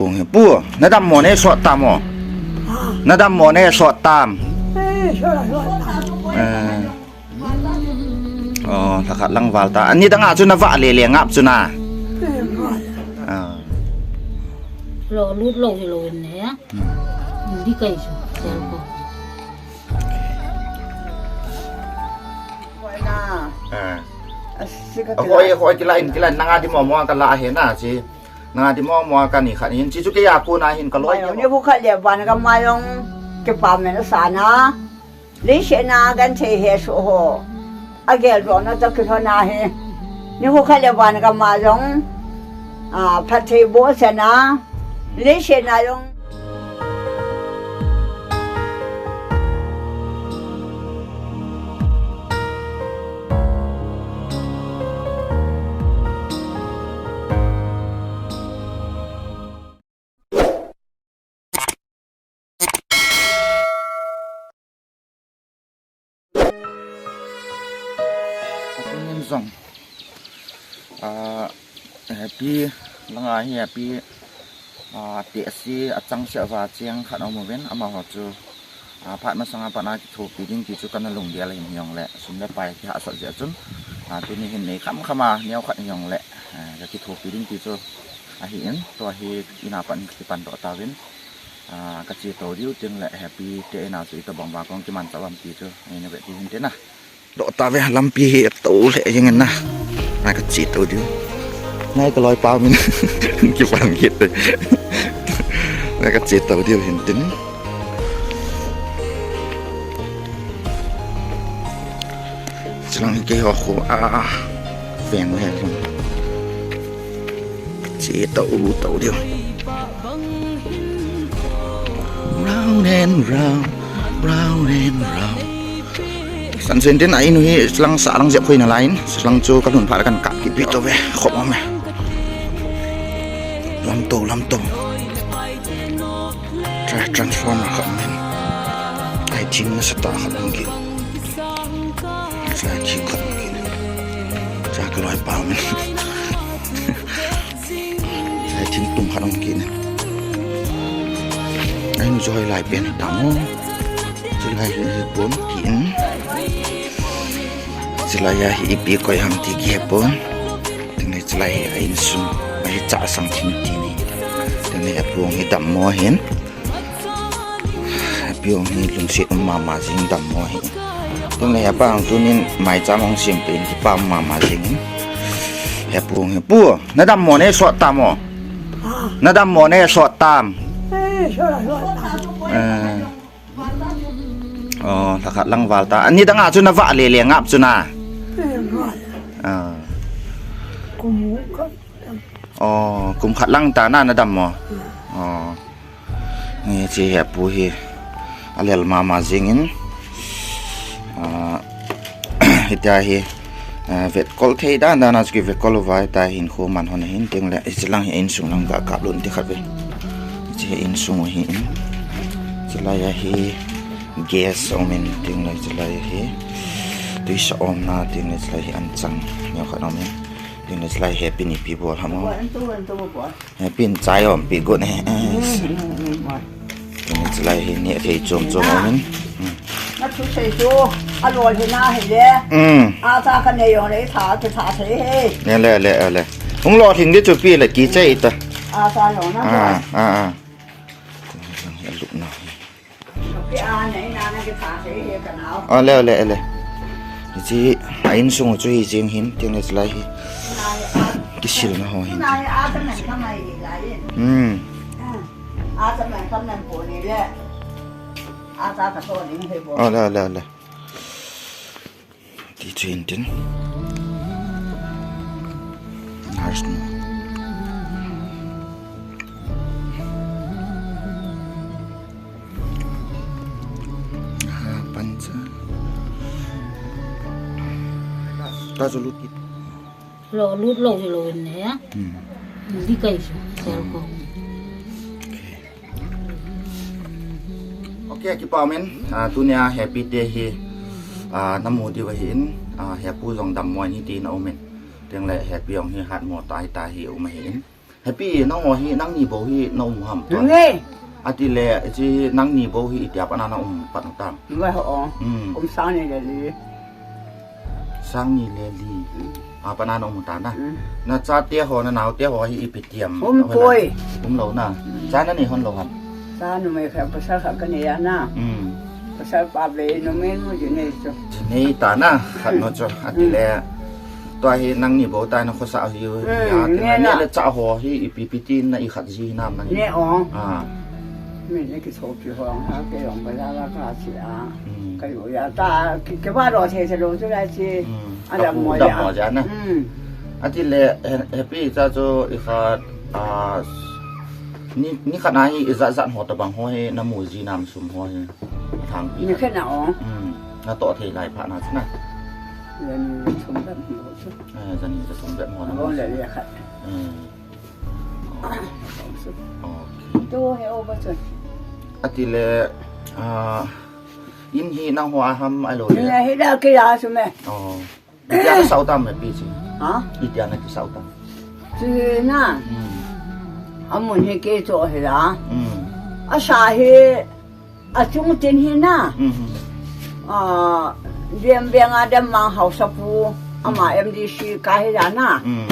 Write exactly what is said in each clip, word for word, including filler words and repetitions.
Pu, pu, nadam mo ne sot tam mo. Nadam mo ne sot tam. Eh, sot, sot tam. Eh. Oh, lhakhat lang val ta. Ani dang a chu navah le le ngap chu na. Eh, val. Ah. Lo lut lo hi lo in ne. Hmm. Di kai chu. Sel ko. Ah. Ahoi, ahoi, kilain, kilain, nanga di mo mo kala he na, si. Nanga di mo mo kani khat hin, si chu kei a kona hin kaloi. Ni bu khat le van ka ma jong, kipa men sa na. Leiset na genthei hesoh ho. Agel doh na toh kilhon ahi. Ni bu khat le van ka ma jong. Ah, phatthei boh sa na. Leiset na jong. Tunin jong, ah, Happy langa hi Happy, ah, tehse, achangseh a vacheng khat aum uvin, amaho chu, ah, phat masanga pat a kithopi ding ti chu kana lunggel ahin hijongle, sum le pai kihahsat jeh a chun, ah, tuni hin nei kham kham a, neo khat hijongle, ah, ka kithopi ding ti chu ahin, tua hi in a pat in kakipan doh tauvin, ah, kache tou diu tin le Happy te in a chu itobang vang kong kimanchah uvem ti chu, eina ve diu hin tin a. Doh tave, lampi hi atou lheh jeng in na. Nai kache tou diu. Nai kaloipa min. Kipan kit. Nai kache tou diu hin tin. Chilang hi keiho kho a veng le jong. Che tou tou diu. Round and round, round and round. San sen tin a in u hi chilang sa lang jep khoi na lai in, chilang chu kalhun phat kan kap kit pi tou ve, khop um e. Lamtou, lamtou. Tra-, transformer khat um in. Ai thing nasatah khat um kit. Ai thing khat um kit. Cha kaloipa um in. Ai thing tung khat um kit. Ai nu chu hoilai pen tam o. Chulai hi, hi pon kit in. Chulai a hi ipi koi ham ti kihe pon. Tin le chulai hi a insung. Ahi chahsang thim ti ni. Tin le apu hi dammo ahin. Apu hi lungset um mama jing dammo ahi. Tin le apa ang tunin maicham hung sem pen kipa um mama jing in. Apu hi pu, nadammo ne sot tam mo. Nadammo ne sot tam. Eh, sot, sot tam. Eh. Oh, lhakhat lang val ta. Ani dang a chu navah le le ngap chu na. Eh, val. Ah. Kum khat. Oh, kum khat lang ta na nadammo. Hmm. Oh. Nge che hi apu hi. Alel mama jing in. Ah, hitia hi. Ah, vetkol thei dan dan a chu kivetkol uva, hitia hi hinkho man hon ahin tin le, hiche lang hi insung lang ga kap lhun ti khat ve. Hiche hi insung ahin. Chulai a hi gas um in tin le, chulai a hi tuisa umna tin le, chulai hi anchang neo khat um in. Tin le, chulai hi pin ipi bol ham o. He pin chai um pi got ne. Tin le chulai hi neh thei chom chom um in. Hmm. Na thusei chu alol hi na hi le. Hmm. Acha ka nei jong le tha, kitha thei hi. Le, le, le, le. Hung lolhing di chu pi le kichai ta. Acha jong na. Ah, ah, ah. Tin le chulai hi alupna hi. Ki a nei na na kitha thei hi ka nao. Ah, le, le, le. Hiche a insung chu hi jing hin, tin le chulai hi. Kisilna ho hin. Nai a ka nai ka mai ni lai. Hmm. Ah. A cha man kam nan po ni le. A cha ka to ni he bo. Ole, ole, ole. Ti chu hin tin. Nurse nu. Ha, pan cha. Ta chu lut kit. Lo lut lo hi lo in ne. Hmm. Di kai chu, sel ko. Okay. Okay, kipa um in, ah, tunia Happy te hi, ah, namu diu ahin, ah, Happy jong dammo in hiti na um in. Tin le Happy jong hi hatmo tai tai hi um ahin. Pi, nangho hi, nangni bou hi, na um ham tuan. Nge. Atile, chi nangni bou hi, itia pana na um pat tam. Nge ho. Hmm. Kum sang ni le li. Sang ni le li. Hmm. A pana na um ta na. Hmm. Na chate ho, na naote ho hi, ipi tiam. Um poi. Um lou na. Hmm. Cha na nei hon lou ham. Cha numei khat, pasal khat ka nei a na. Hmm. Pasal pa be numei nu ji nei chu. Ji nei ta na, khat nu chu. Atile. Tua hi nangni bou ta na khosa hi u. Hmm, ya, nge na. Nei le cha ho hi ipi pi ti na i khat ji nam na ni. Ne o. Ah. Min ne ki so pi ho ha ke yong ba la la ka chi a. Hmm. Ka yo ya ta ki, ki ba ro the se lo chu la chi. Hmm. A dam mo ya. Dam mo ya na. Hmm. Atile he, he pi cha chu i khat, ah, ni, ni khat na hi i za za ho ta bang ho hi na mu ji nam sum ho hi. Thang pi. Ni khat na o. Hmm. Na to thei lai pha na chu na. Jani thum bep mo chu. Eh, jani thum bep mo na. Bong le le khat. Eh. Okay. Tu he o ba chu. Atile, ah, in hi nang ho a ham a lo le. Ni hi da ke ya chu me. Oh. Itia na sau tam me pi chi. Ha? Itia na ki sau tam. Chi na. Hmm. Amun hi ke cho hi la. Hmm. A sa hi A chung tin hi na. Mhm. Ah, Liam Veng a dam mang hausa pu, ama M D C ka hi la na. Mm.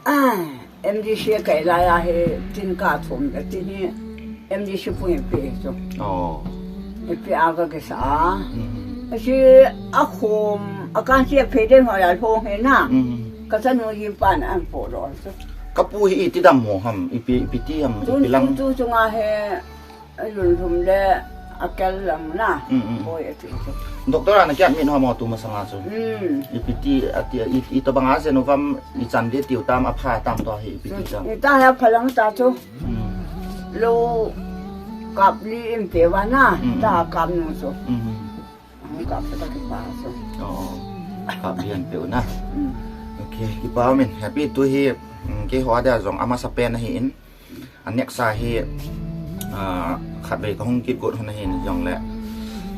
Ah, M D C ka la ya hi tin ka thum da tin hi. M D C pu hi pe chu. Oh. Hi pe a ka ke sa. Mhm. A si a khum, a kan si a pe den ho ya thong hi na. Mhm. Ka sa nu yin pan an po lo chu. Ka pu hi iti dam mo ham, ipi, ipi ti ham, tu, ipi lang. Tu, tu, tu nga he. A lun lum le a kel lam na. Mm, mm. Boi a ti chu. Doctor ana kiat min ho mo tu masanga chu. Mm. Ipi ti ati i, i to banga jenu vam i chan de tiu tam a pha tam to hi ipi ti tam. Ni ta ha phalang ta chu. Mm. Lo kap li in te va na. Mm, mm. Ta kap nu chu. Mm. Ang kap ta ki pa chu. Oh. Kap li an pe na. Mm. Okay, ki pa min happy tu hi, mm, ke ho ada jong ama sa pen hi in. A next a hi, ah, khatvei ka hung kit got hon ahin jong le.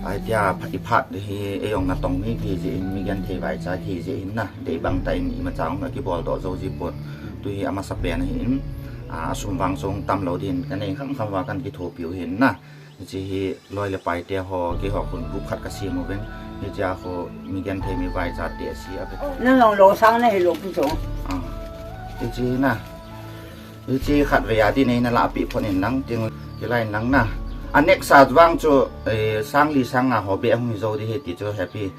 Ai tia pha-, i phat hi ei jong na tong mi ki ji in mi gen thei vai cha ki ji in na. Dei bang ta in i ma chang na ki bol do zo ji pon. Tu hi ama sa pen ahin. Ah, sum vang song tam lo din ka nei kham kham va kan ki thopi u hin na. Chi hi loi le pai te ho, ki ho kun group khat ka sim u vin. Ni cha ho mi gen thei mi vai cha te si a pe. Na long lo sang na hi lo pu chong. Ah. Chi na. Hichi khatvei a ti nei na la pi phon in lang ting ki line lang na. A next a vang chu, eh, sang li sang nga ho be hung hi zo di hi ti chu happy.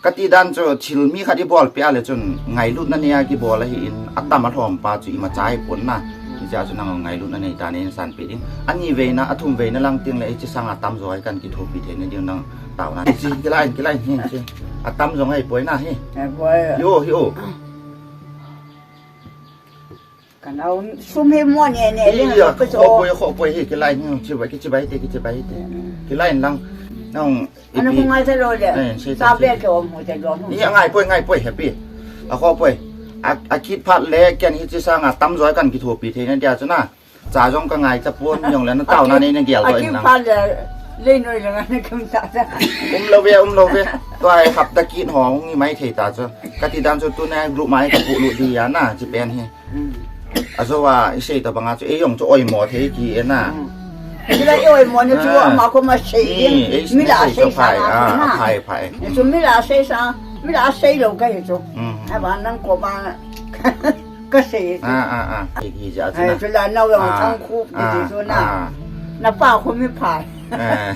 Ka ti dan chu thil mi khat i bol pe a le chun ngailut na nia ki bol ahi in a tam a lhom pa chu i ma chai pon na. Hicha chu nang ngailut na nei ta nei san pe ding. A ni vei na, a thum vei na lang ting le hichi sang a tam zo ai kan ki thopi thei na ding nang tau na. Hichi ki line, ki line hi chi. A tam zo ngai poi na hi. Eh, poi. Yo, hi o. Ka nau sum hi mo ne ne le. Iya, ka ko cho. Poi, ko poi hi, ki line hi, chi bai, ki chi bai te, ki chi bai te. Mm. Ki line lang. Nang, ana ipi. Ko ngai te lo le. Eh, si sa ta, be si. Ke om ho te lo. Iya, ngai poi, ngai poi, happy. A ko poi. A, a kit phat le, ken hichi sang a tam zo ai kan ki thopi thei na dia chu na. Cha jong ka ngai cha pon jong le na tau na nei na gel ko in lang. A kit phat le, le noi le na kim ta ta. Um lo ve, um lo ve. Tua ai hap ta kit ho, hung i mai thei ta chu. Ka ti dan chu tu na group mai ka pu lu di ya na, chi pen hi. Mm. A zo a, i sei ta banga chu, ei jong chu oimo thei ki e na. Mm. Kila i oimo ni chu, ah, ama ko ma sei ding. Mm, ei mi la sei sa phai, na ah, na. Phai, phai. Ni chu mi la sei sa, mi la sei lo ka hi chu. Mm. A ba nang ko ba ka sei chu. Ah, ah, ah. Ei ki ja chu na. Ai, chu la nau jong thang khu ki ti chu na. Ah. Na pa khu mi phai. Eh.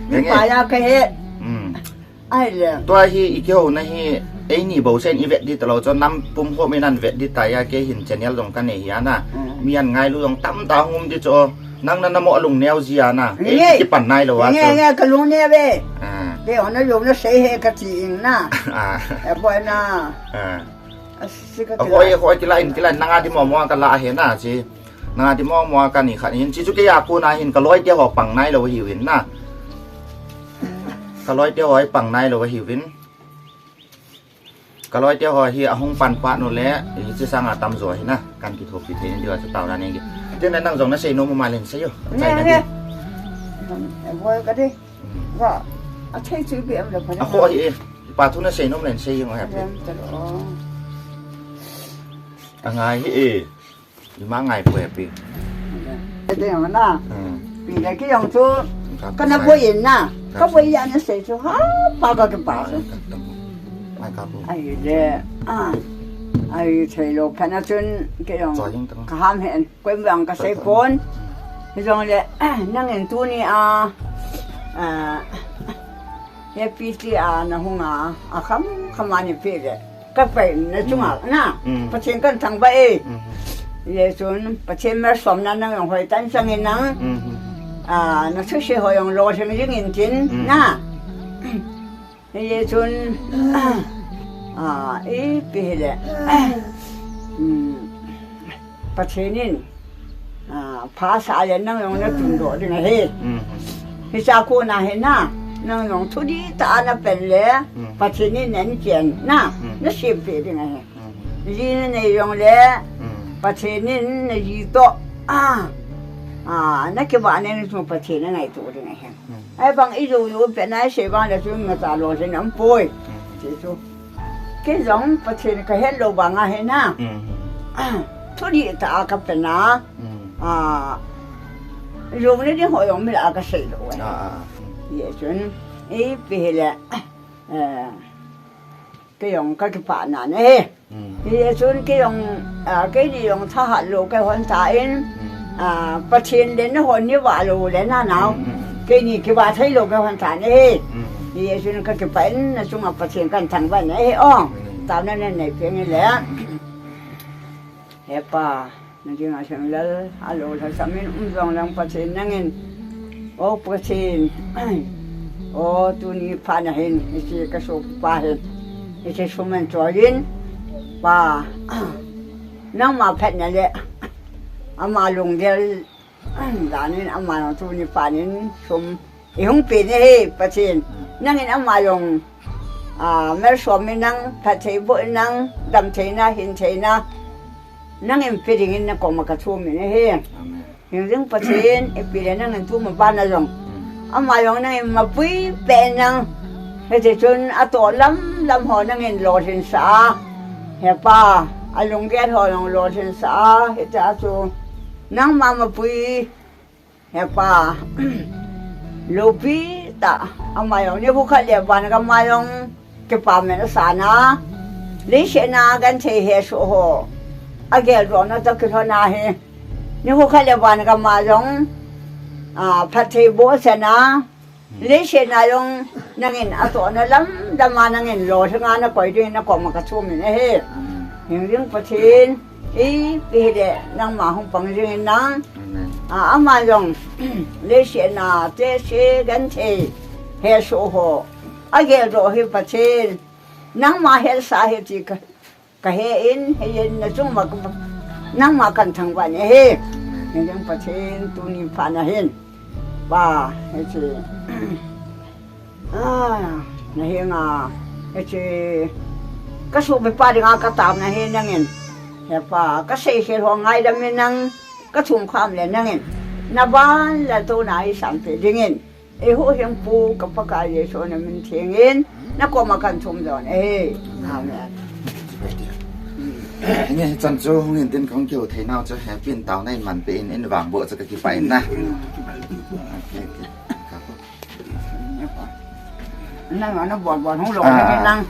Mi phai ya ka he. Mm. Ai le. Tua hi i kihou na hi, ei ni bou sen i vet di ta lo chu, nam pum ho mi nan vet di ta ya ke hin channel jong ka nei hi a na. Mm. Mi an ngailu jong tam ta hung um di chu, nang na na mo lung neo ji a na. Ei nge. Ki pan nai lo a chu. Nge, nge, ka lung neo ve. Ah. Ke ho na lung na sei he ka ti in na. Ah. E boi na. Ah. A si ka. A kila. Hoi, hoi, kila in, kila in, nang a di mo mo ka la he na, chi. Nang a di mo mo ka ni khat hin, chi chu ke ya ko na hin, ka loi te ho pang nai lo hi vin na. Ka loi te ho pang nai lo hi vin. Ka loi te ho hi a hung pan pa nu le, i chi sang a tam zo hi na, kan ki thopi thei ni di wa chu tau na ni. Tin nang jong na sei nom ma len sei yo. Nge, nge. E boi ka di. Hmm. Wa, a thei chu bi am le pa. A ko hi e. Pa thu na sei nom len sei yo happy. Em ta lo. A ngai hi e. Ima ngai poi pi. Ete na. Hmm. Pi le kei jong chu. Ka na poi in na. Ka poi ya na sei chu ha pa ka ke pa chu. Ai ka pu. Ai le. Ah. Ai thei lou pha na chun kei jong. Ka ham hen. Koi vang ka sei pon. Hi jong le nang in tuni a. Ah. He pi ti a na hung a, a kham kham a ni pi le. Ka pai na chunga na. Mm. Pathen kan thangvah e. Mm. Ye chun Pathen malsomna nang jong hoi tan chang in nang. Mm. A, na thusei ho jong lolhing jing in tin na. Ye chun a, ipi hile. Mm. Pathen in, ah, pha sa le nang jong na tun doh ding ahi. Mm. Hicha kona hi na, nang jong thudih tah a na pen le, mm, Pathen in na chen na, mm, na sempeh ding ahi. Mm. Ji na nei jong le, mm, Pathen in na ji toh, ah, ah, na kivah na ni chu Pathen na ngaito ding ahi. Mm. Ahivang i jou jou pen a i sei vang le chu ngaicha lolhing aum poi. Mm. Ti chu. Kei jong Pathen ka het lou vang ahi na. Mm. Thudih tah a ka pen a. Mm. A, jou na ding ho jong mi lah a ka sei lou. Ah, ah, ah. Ye chun, ipi hile, eh, kei jong ka kipah na ne. Mm. Hi chun kei jong, ah, keini jong thahat lou ka hon tan, mm, ah, Pathen le na hon ni vah lou le na nao. Mm, mm, mm. Keini kivah thei lou ka hon tan e. Mm. Hi chun ka kipah in na chunga Pathen kan thangvah in e o. Mm. Taona nei peng le. He Pa. Na dinga Shanglal, alolhasam in um jong lang Pathen nangin. O Pathen, o tuni phat na hin, hiche ka sopipa hin, hiche sum in choi in, Pa, nangma phatna le, ama lunggel, dan in ama jong tuni phat in sum, i hung pe na hi, Pathen. Nangin ama jong, ah, malsom in nang, phatthei boh in nang, damtheina, hintheina, nangin pe dingin na koma ka thum in ahi. Amen. Hingjing Pathen, ipi le nangin tuma bana jong. Mm. Ama jong nangin mapui peh in nang. Hiti chun atoh lam lam ho nangin lolhinsah a. He Pa, alunggel ho jong lolhinsah a. Hiti a chu nangma mapui. He Pa, loupi tah, ama jong nikho khat le van gam a jong kipaman asan a, leiset a genthei hesoh ho ageldohna toh kilhon a hi, nikho khat le van gam a jong, a, phatthei boh asan a, leiset a jong nangin atohna lam lam a nangin lolhing a na koi dingin na koma ka thum in ahi. Hingjing Pathen, ipi hile nangma hung pang jing in nang. Amen. A, ama jong, leiset a tehse genthei hesoh ho ageldoh hi Pathen, nangma hetsah ahi ti ka, ka he in, hijeh in na chunga ka, nangma kan thangvah in ahi. Hingjing Pathen tuni phat na hin, Pa, hiche, ah, na henga, hiche, ka sopipa dinga ka taona hi nangin. He Pa, ka seikhel ho ngaidam in nang, ka thum kham le nangin. Na van laltouna eisanpeh dingin. Eihuhhingpu ka Pakai Jesu na min theng in, na koma kan thum doh in ahi. Amen. Nge, hichan chu hung in tin kahung kihou thei nau chu, hepin taona in manpeh in, in vangboh chu ka kipah in na. Nang ana bon bon hung lou nang.